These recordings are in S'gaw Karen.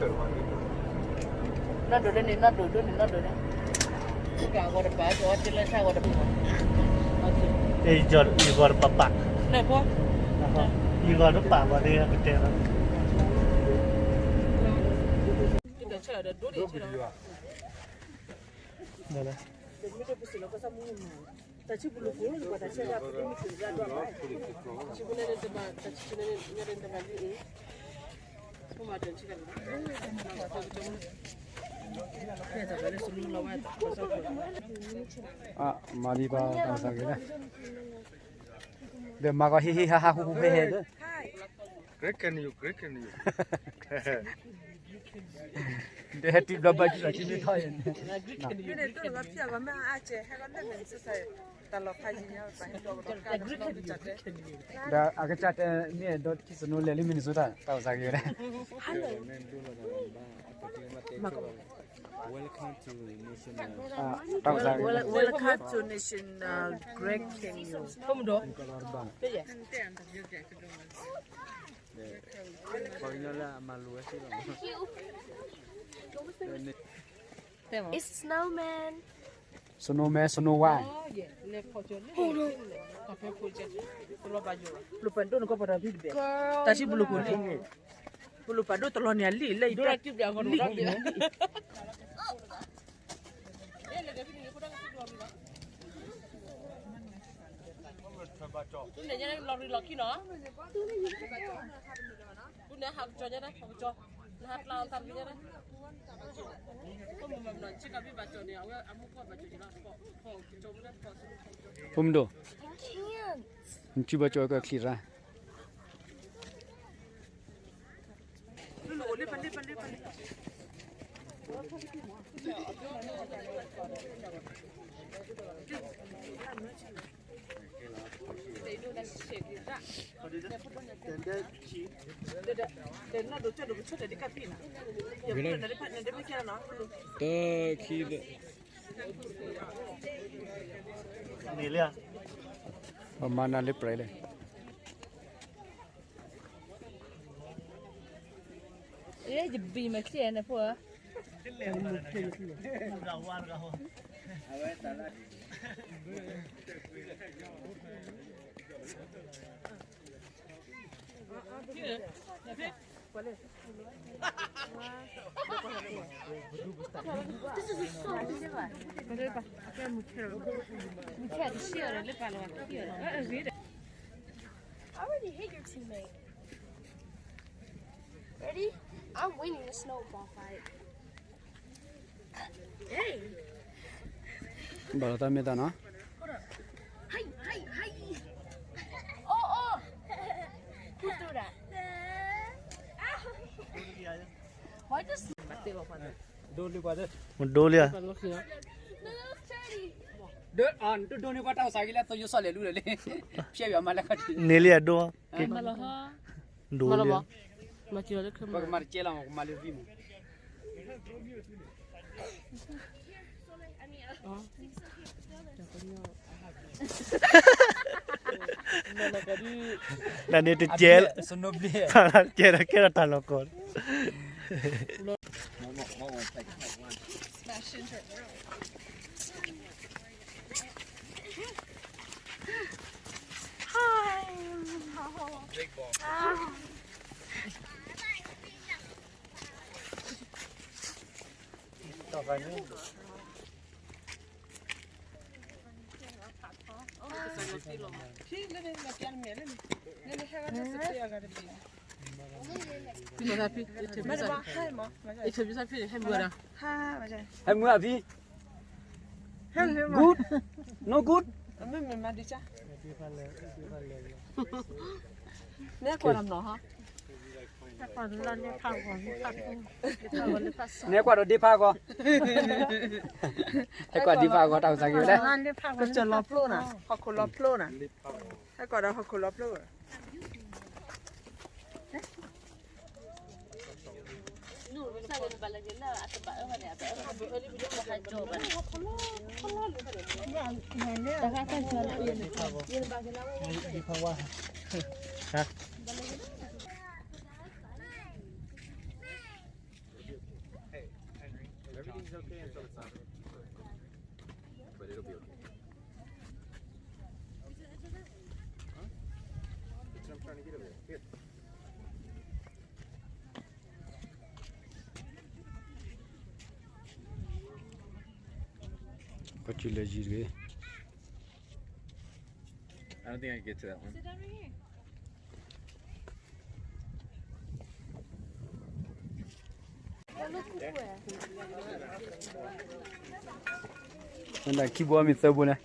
နီၢ်ဒိးဒ်န့ၣ် နီၢ်ဒိးဒ်န့ၣ် နီၢ်ဒိးဒ်န့ၣ် ကဂီၤတပၤ ကဂီၤတလၢဆၣ်ဂီၤတပၤ ယဂီၤတပၤပၤ ယဂီၤတပၤပၤန့ၣ် ကတဲလီၤ မၤဒံးဘၣ်တၢ်သးဂ့ၤလၢ ဒီးမၤကီးဟ့ၣ်ဟ့ၣ်ဟါဟါဟူဟူဖဲဟဲဒီး ဒီးဟဲတုၤဘျီဘၣ်ကံၣ်လီၤထံန့ၣ်ထီၣ်အံၤန့ၣ် ဒီးအကစၢ်တဲမ့ၢ်အဲၣ်ဒိးထံၣ်စနိလဲၤလၢ Minnesota တၢ်အိၣ်သးဂ့ၤဝဲဒၣ် Welcome to National Grand Canyon. ပှၤကညီလၢအမၤလိဝဲသ့လီၤ It's snowman. Snowman, Snow White. ပလိၣ်ပာ်ဒိၣ်နကီၢ်ပတၢ်ဖံးတဘ့ၣ် တၢ်ထံပလိၣ်ပူၤလံ ပလိၣ်ပာ်ဒိၣ်တလီၤန့ၣ်အလံာ်လၢယဒိၣ်လံာ်လံာ် လီၤရံလီၤခံနီၤ ပူန့ၣ်ဟးကစီၤညါဒၣ် ဟးကစီၤ နဟးကျါအီၤသးတမံၤညါဒၣ် ဖိမုၣ်ဒိၣ် နစုဘၣ်ကၠီကချံၣ်ရၣ် တၢ်ခံ န့ၣ်လၢ ပမၤနၤလၢပြဲလဲၣ် ယဘံမၤစဲန့ၣ်ဖိဧၢ I already hate your teammate. Ready? I'm winning the snowball fight. Hey. ဘၣ်လီၤတၢ်မ့ၢ်တၢ်နီၤ Hey, hey, hey. Oh, oh. Who threw that? Why does ဒိလံပှၤသ့ မဒိလံဧါ ဒိ ဒိန့ၢ်ပှၤတၢ်အိၣ်သးဂ့ၤလၢသိယိစီၣ်လဲၤလူလၢ်လံ ဖျဲးယွၤမၤလၢခီၣ်ထံး န့ၢ်လံအဒိ ဒိလံ ပကမၤတကဲလီၤ ပကမၤလၢဝံၤမး တၢ်န့ၣ်တကဲလၢ ကဲဒီးကဲဒီးတၢ်လီၢ်ကီၢ် ဟဲမုာ်အဖံ good no good မ့ၢ်မ့ၢ်မၤဒံးကၢ နဲကွၢ်တနီၤဟါ နဲကွၢ်ဒီးဒ့ဖးဂီၤ ဟဲကွၢ်ဒ့ဖးဂီၤ တၢ်အိၣ်သးက့ၤဝဲဒၣ် ကစၢၢ်လီၤဖျိနၤ ဟီၣ်ခိၣ်လီၤဖျိနၤ ဟဲကွၢ်ဒီးဟီၣ်ခိၣ်လီၤဖျိ ဒ့ဖးဝါ ဟါ But it'll be okay. Huh? That's what I'm trying to get over there. Here. ကီၢ်ကၠံလၢယံၤတဂ့ၤ. I don't think I can get to that one. Sit down right here. နဒၣ်ခံဘိမ့ၢ်သၢဘိန့ၣ်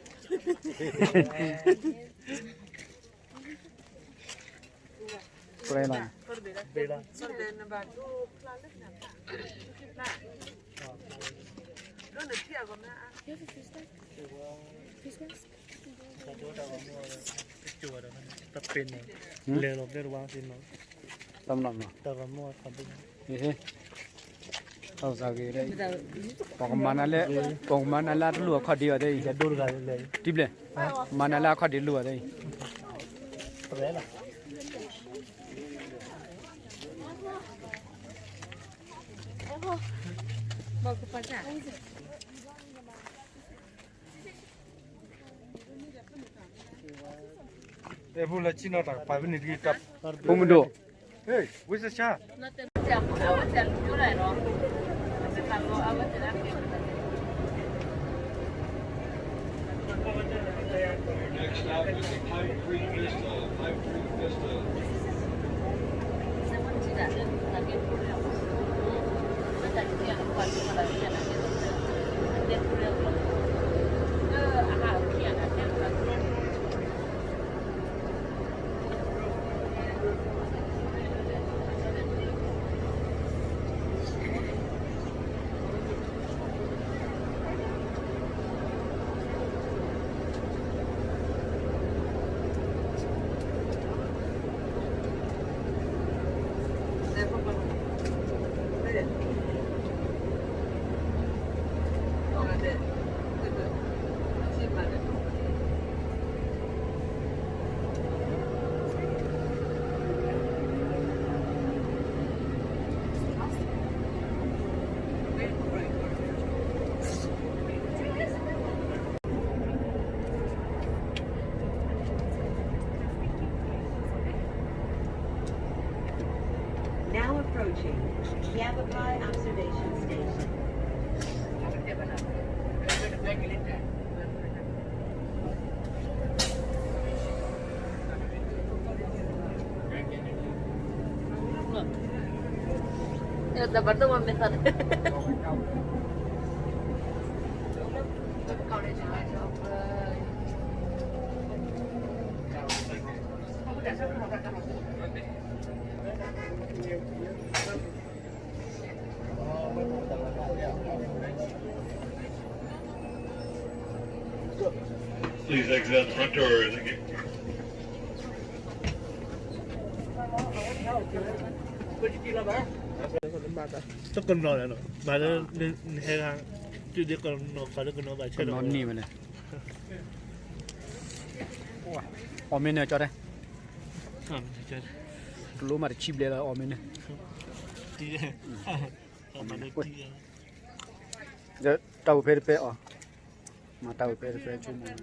ပှဲၤလီၤ. တပ့ၤန့ၣ် လဲၤလီၤဘျဲၣ်တဝါသ့ၣ်နီၤ တမနီၤနီၤ တၢ်ဂီၤမူအသးဘိ ဟ့ၣ်ဟ့ၣ် တၢ်ကစၢ်ဂ့ၤ ပကမၤနၤလၢ ပကမၤနၤလၢအတလိၣ်အခီၣ်ဒ့ဘၣ်သ့ၣ်အံၤ တံၤဘျဲၣ် မၤနၤလၢအခီၣ်ဒ့လိၣ်ဘၣ်သ့ၣ်အံၤ အဲၣ်ဖိလၢဆ့ၣ်နီၤတၢ်ကပၤဖဲန့ၣ်တဂ့ၤတၢ် ဖိမုၣ်ဒိၣ် ဟ့ၣ် ဝံသဆါ Next stop is the Pine Creek Vista. Pine Creek Vista. Now approaching Yavapai Observation Station. တကနီၤလီၤနီၤ မၤလၢနဟဲဂၤ တုၤဒ်ကနီၤ ကီၤလၢကနီၤဘၣ်ဆဲးဒီး ကနီၤန့ၢ်ဝဲလဲၣ် အီၣ်မ့ၢ်န့ၣ်ကၠီတဲ တလိၣ်မးတဆံဘျဲၣ်လီၤ အီၣ်မ့ၢ်န့ၣ် တၢ်အိၣ်ဖဲတပဲအီၤ မၤတၢ်အိၣ်ဖဲတပဲဆိကမိၣ်